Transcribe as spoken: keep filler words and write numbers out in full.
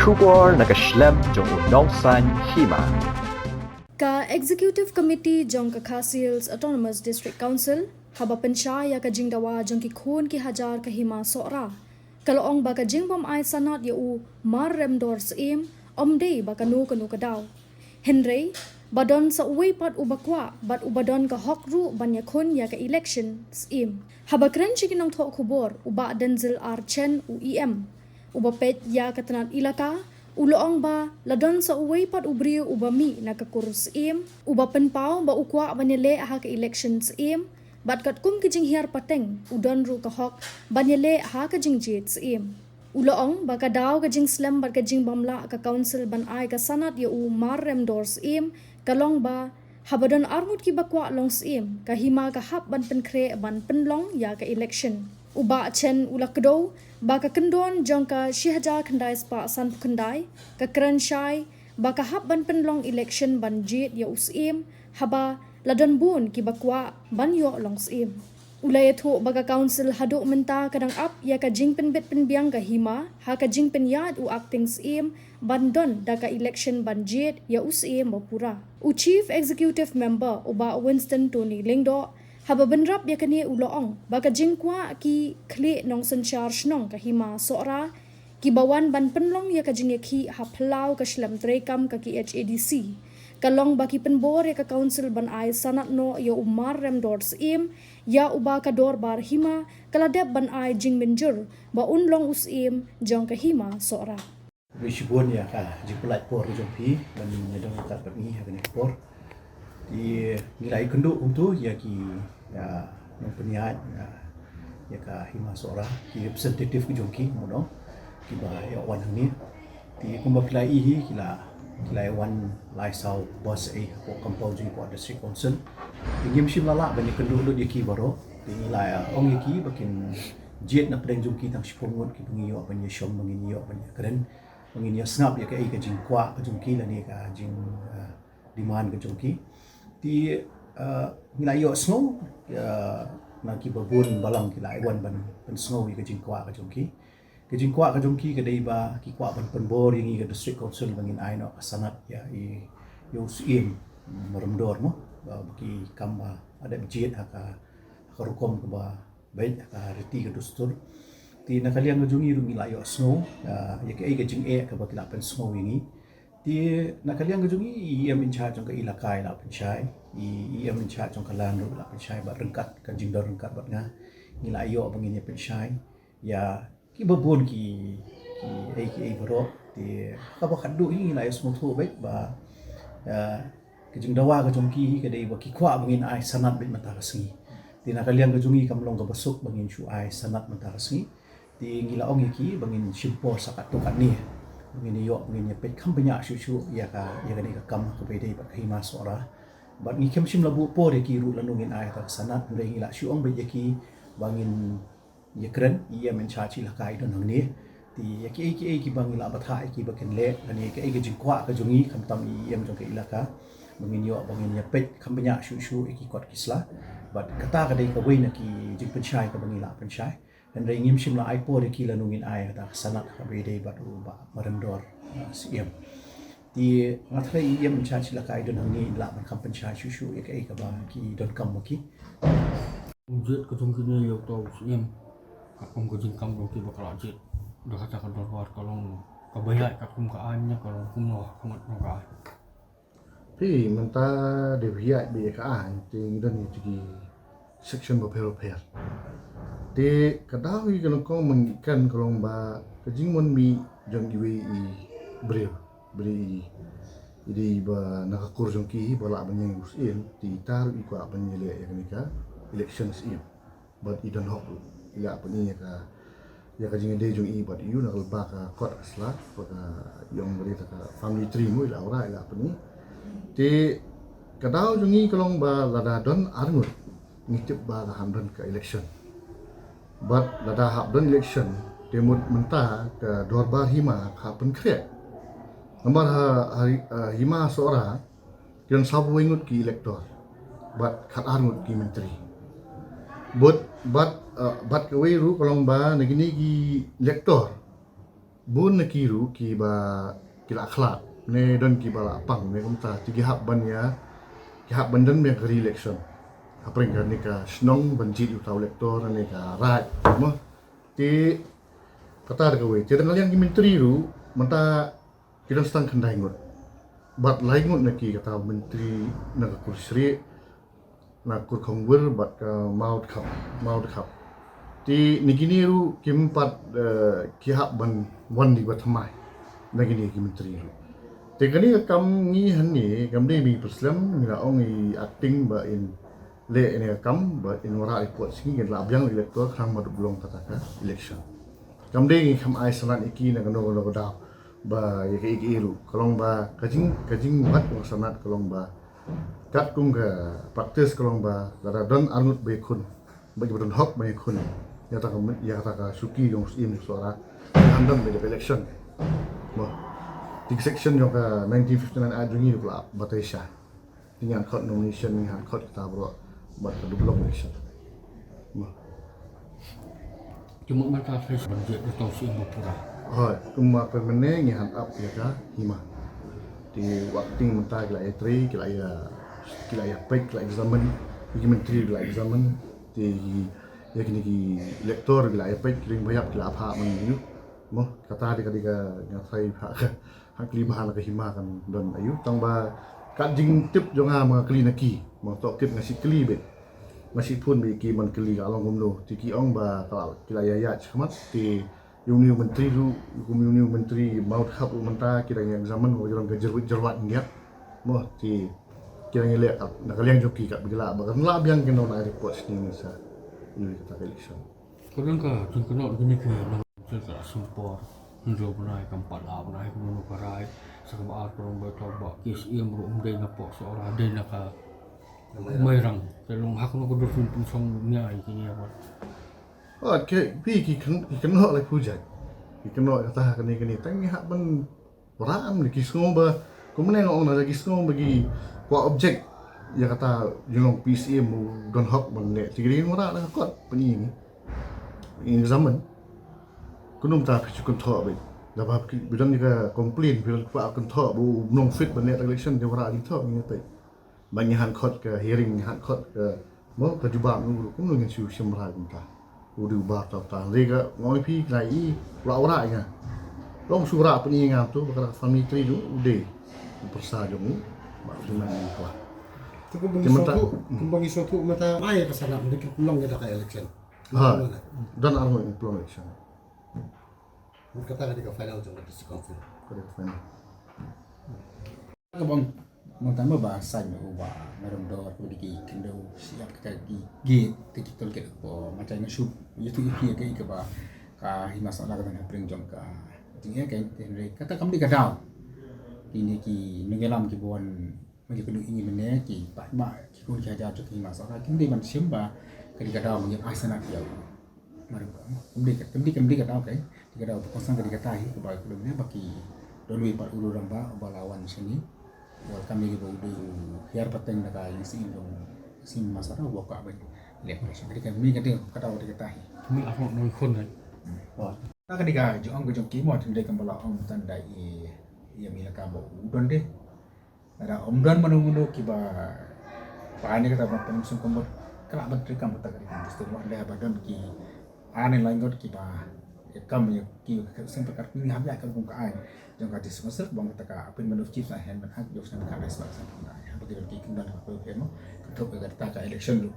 Khubor na ka shlem jong u nongsaiñ hima. Ka Executive Committee jong ka Khasi Hills Autonomous District Council haba pynshai ïa ka jingdawa jong ki khun ki hajar ka Hima Sohra, ka la ong ba ka jingbym ai sanad ïa u Mar Remdor Syiem ym dei ba kano kano ka daw. Hynrei ba don sa uwei pat uba kwah bad uba don ka hok ruh ban ïakhun ïa ka election Syiem. Haba kren sha ki nongthoh khubor, u Bah Denzil R Chen, u E M, uba peit ïa ka tnat elaka, u la ong ba la don sa uwei pat u briew uba mih na ka kur Syiem uba pynpaw ba u kwah ban ïaleh ha ka election Syiem, bad katkum ki jinghiar pateng u don ruh ka hok ban ïaleh ha ka jingjied Syiem. U la ong ba ka daw ka jingslem bad ka jingbymlah ka council ban ai ka sanad ïa u Mar Remdor Syiem ka long ba haba don arngut kiba kwah long Syiem, ka hima ka hap ban pynkhreh ban pynlong ïa ka election. U Bah Chen u la kdew ba ka kyndon jong ka shi hajar khyndai spah sanphew khyndai ka kren shai ba ka hap ban pynlong election ban jied ïa u Syiem haba la don bun kiba kwah ban ïoh long Syiem. U la ïathuh ba ka council haduh mynta ka dang ap ïa ka jingpynbit pynbiang ka hima ha ka jingpynïaid u acting Syiem ban don da ka election ban jied ïa u Syiem ba pura. U Chief Executive Member, u Bah Winston Tony Lyngdoh, haba bynrap ïa kane u la ong ba ka jingkwah ki khlieh nongsynshar shnong ka Hima Sohra kiba wan ban pynlong ïa ka jingïakhih ha phyllaw ka shlem treikam ka K H A D C ka long ba ki pynbor ïa ka council ban ai sanad noh ïa u Mar Remdor Syiem, ïa uba ka dorbar hima ka la dep ban ai jingmynjur ba un long u Syiem jong ka Hima Sohra. Khublei shibun ïa ka jingpynlait por ka jong phi ban ïadon ryngkat bad ngi ha kane ka por. Te ngi la ïakynduh kumto ïa ki, ïa nongpynïaid, ïa, ïa ka Hima Sohra, ki representative ka jong ki, mo dong, kiba ïa wan hangne. Te kumba phi la ïohi, ki la, ki la ïa wan lai saw bus, eh, hapoh compound jong ki District Council. Te ngim shym la lah ban ïakynduh lut ïa ki baroh. Te ngi la ïa ong ïa ki ba kin jied na pdeng jong ki tang shiphew ngut kiba ngi ïoh ban ïashong, ba ngin ïoh ban ïakren, ba ngin ïasngap ïa kaei ka jingkwah ka jong ki lane ka jing, eh, demand ka jong ki. Te, eh, ngi la ïohsngew, eh, na kiba bun balang ki la ïa wan ban pynsngew ïa ka jingkwah ka jong ki. Ka jingkwah ka jong ki ka dei ba ki kwah ban pynbor ïa ngi ka District Council ba ngin ai noh ka sanad ïa i, ïa u Syiem Mar Remdor mo, ba, ba ki kam ba la dep jied ha ka, ha ka rukom kaba beit ha ka riti ka dustur. Te na ka liang ka jong ngi ruh ngi la ïohsngew, ah, ïa kaei ka jingeh kaba ki la pynsngew ïa ngi. Te na ka liang ka jong ngi, i E M in charge jong ka elaka i la pynshai, i E M in charge jong ka land ruh i la pynshai, bad ryngkat ka jingdon ryngkat bad nga, ngi la ïoh ba ngin ïa pynshai ïa kiba bun ki, kiei kiei baroh. Te kaba khatduh hi ngi la ïa sngewthuh beit ba, eh, ka jingdawa ka jong ki hi ka dei ba ki kwah ba ngin ai sanad beit mynta ka sngi. Te na ka liang ka jong ngi kam long kaba suk ba ngin shu ai sanad mynta ka sngi. Te ngi la ong ïa ki ba ngin shim por sa katto katne ba ngin ïoh, ba ngin ïa peit kham bniah shuh shuh ïa ka, ïa kane ka kam kaba ïadei bad ka Hima Sohra. Bad ngi khlem shym la buh por ïa ki ruh lano ngin ai kata ka sanad, hynrei ngi la shu ong beit ïa ki ba ngin ïakren, i E M in charge elaka i don hangne. Te ïa kiei kiei kiba ngi la bthah ïa ki ba kin leh, lane kaei ka jingkwah ka jong ngi khamtam i E M jong ka elaka, ba ngin ïoh ba ngin ïa peit kham bniah shuh shuh ïa ki kot ki sla. Bad kata ka dei kawei na ki jingpynshai kaba ngi la pynshai. Hynrei ngim shym la ai por ïa ki lano ngin ai kata ka sanad kaba ïadei bad u Bah Mar Remdor, ah, Syiem. Te nga tharai i E M in charge elaka i don hangne in lah ban kham pynshai shuh shuh ïa kaei kaba ki donkam ma ki. Jied ka jong kine ïa uta u Syiem, katkum ka jingkam jong ki ba ka la jied da kata ka dorbar ka long kaba ïaid, katkum ka aiñ ne ka long kumno ha khmat jong ka aiñ. Phi mynta dei phi ïaid beit ïa ka aiñ, te ngi don ïa ki section bapher bapher. Te ka daw hi ka nyngkong mynta ka long ba ka jingwan mih jong iwei i briew, briew i, i dei ba na ka kur jong ki hi ba lah ban ïeng ïa u Syiem, te ita ruh i kwah ban ïaleh ïa kane ka election Syiem. Bad i don hok ruh, i lah pyni ïa ka, ïa ka jingïadei jong i bad ïa u na ka lypa ka kot ka sla, bad ka, ïa ong ba dei ka family tree mo, i lah wanrah, i lah pyni. Te ka daw jong ngi ka long ba lada don arngut, ngi tip ba ka hap don ka election. Bad lada hap don election, te mut mynta ka dorbar hima ka hap pynkhreh. Namar ha, ha, ha Hima Sohra, ki don sawphew wei ngut ki elector bad khatar ngut ki myntri. Bad, bad, eh, bad kawei ruh ka long ba na kine ki elector Bun na ki ruh kiba ki la khlad ne don kiba la pang ne kumta te ki hap ban ïa ki hap ban don ïa ka re-election hapdeng kane ka shnong ban jied ïa uta u elector ne ka raid mo. Te kata da kawei te dang liang ki myntri ruh mynta ki dang stang khyndai ngut bad lai ngut na ki kata u myntri na ka kur Shrieh na kur Khongwir bad ka Mawdkhap Mawdkhap. Te na kine ruh kim pat eh, ki hap ban wan di ba thymmai na kine ki myntri ruh. Te kane ka kam ngi hangne kam dei ba ngi pyrslem ngi la ong i acting ba in leh ïa kane ka kam ba in wanrah report sha ngi kin lah biang elector khnang ba dup long kata ka election. Kam dei ngi kham ai sanad ïa ki na kano kano ka daw ba ïa ka ïa ka ruh ka long ba ka jing ka jingbat ka sanad ka long ba katkum ka practice ka long ba lada don arngut ba ïakhun ba ki ba don hok ba ïakhun ïa kata ka ïa kata ka shuki jong u Syiem Sohra ka han don ba ïa ka election. Mo. Te ka section jong ka nineteen fifty-nine Act jong ngi ruh ka la batai sha. Te ngi han khot nomination ngi han khot kita baroh bad ka dup long election. Mo. Te mut mynta phase ban jied da u Syiem ba pura. Hooid, kumba pynmynne ngi han ap ïa ka hima. Te u acting mynta ki la ïatrei ki la ïa ki la ïa peit ki la examine. Ki myntri ki la examine. Te ïa kine ki elector ki la ïa peit ki ring ba ïap ki la phah man ïa u. Mo, kata dei ka dei ka nga trai phah ka ha kli ba ha la ka hima kan don aïu tang ba ka jingtip jong nga ma nga kli na ki ma tohkit nga shu kli beit. Nga shu phone beit ki man kli ka long kumno te ki ong ba ka la ki la ïa ïa shikmat te ïa une u myntri ruh kum ïa une u myntri Mawdkhap ruh mynta ki dang ïa examine ba ki dang ka jerwit jerwat ngiat. Mo te ki dang ïa leh kat na ka liang jong ki kat ba ki lah ba kan lah biang ki nong na report sini sa ïa kata ka election. Ka dang ka jingkynnoh kine ki nong ka sumpor hynriew bnai kam pat lah bnai kumno ka rai sa ka ba ar ka long ba ka ba ki Syiem ruh um dei na pok Sohra dei na ka Mairang. Te long ha kano ka dur pynshong nia ïa kine ba. Oh, ke pi ki kyn ki kynnoh la pujat. Ki kynnoh kata ha kane kane tang ngi hap ban Wara am ki sngew ba kumne nga ong na ki sngew ba ki kwah object ïa kata jinglong P C M u don hok ban leh. Te ki dei wara na ka kot pyni ni. Pyni zaman. Kumno mynta phi shu kynthoh beit. Da ba phi don ïa ka complain phi don kwah kynthoh ba u nongfit ban leh election, te wara jingthoh ngi peit. Ba ngi han khot ka hearing, ngi han khot ka mo ka jubab ngi ruh kumno ngin shu shim bha kumta. U dei u bar ta ta. Hynrei ka nga ong ïa phi, nga i la wara ïa nga. Long shu wara pyni ïa nga to ba ka family tree jong u dei u pyrsa jong u. Ba phi man ïa ka. Te kumba ngi sngewthuh, kumba ngi sngewthuh mynta ai ka sanad, ym dei ka pynlong ïa ka election. Ha. Don arngut ngi pynlong election. Kata ka dei ka final jong ka district council. Ka dei ka final. Ka bang mynta ma ba saiñ u ba Ngarem Dor, ka dei ki khyndew shyiap ka ki gate, te ki toll gate, ko ma chai nga shu ïathuh ïa phi ka, ka ba ka Hima Sohra ka don hapdeng jong ka jingeh ka, te hynrei kata kam dei ka daw. Kine ki nongïalam ki ba wan ma ki kynduh ïa ngi mynne ki paidbah ki khun ki hajar jong ka Hima Sohra, kim dei ban shim ba ka dei ka daw ba ngin ai sanad ïa u. Mar ba kam dei ka, kam dei, kam dei ka daw, ka dei ka daw ba kongsan ka dei kata hi kaba ka dei ne ba ki don wei pat u rangbah uba la wan shane. Welcome ïa ki ba u dei u hiar pateng da ka ïing syiem jong Hima Sohra uba kwah ban leh election. Ka dei ka, mi ka dei ka daw ka dei kata hi. Mi arngut nongkhun kan. Ka dei ka jong ka jong ki mo, te dei kam ba la ong tan da i ïa mi la ka ba u don de. Lada ym don mano mano kiba pynlong kata ba pynlong sngewbha ka lah ban trei kam kata ka dei ka system, lada ba don ki ar ne lai ngut kiba ïa kam ïa ki ka seng pakat ni hap ïa ka kum ka ai jong ka district council ba kata ka appointment of chief la hen ban hak jong seng ka ai sbak seng ka ai hap ki don ki kum don ka ko hen ka thok ka kata ka election ruh.